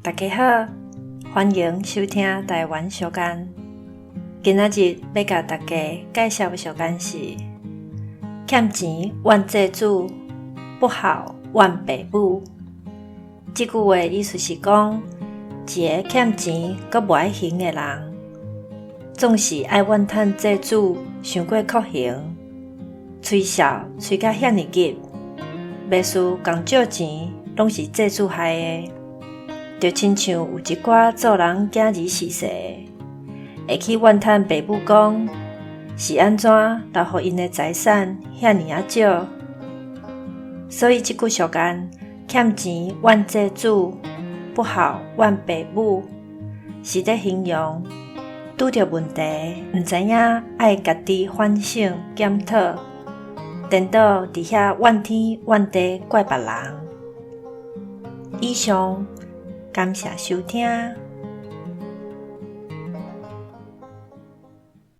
大家好，歡迎收聽台灣小間。今仔日欲共大家介紹的俗諺是：欠錢怨債主，不孝怨爸母。這句話意思是講，一个欠錢閣無愛還的人，總是愛怨嘆債主傷過酷刑，吹痟吹甲遐爾急，袂輸共借錢攏是債主害的。就親像有一寡做人囝兒勢細的，會去怨嘆爸母講是按怎留予𪜶的財產遐爾仔少。所以這句俗諺，欠錢怨債主，不孝怨爸母，是咧形容拄著問題，毋知影愛家己反省檢討，顛倒佇遐怨天怨地怪別人。以上，感謝收聽。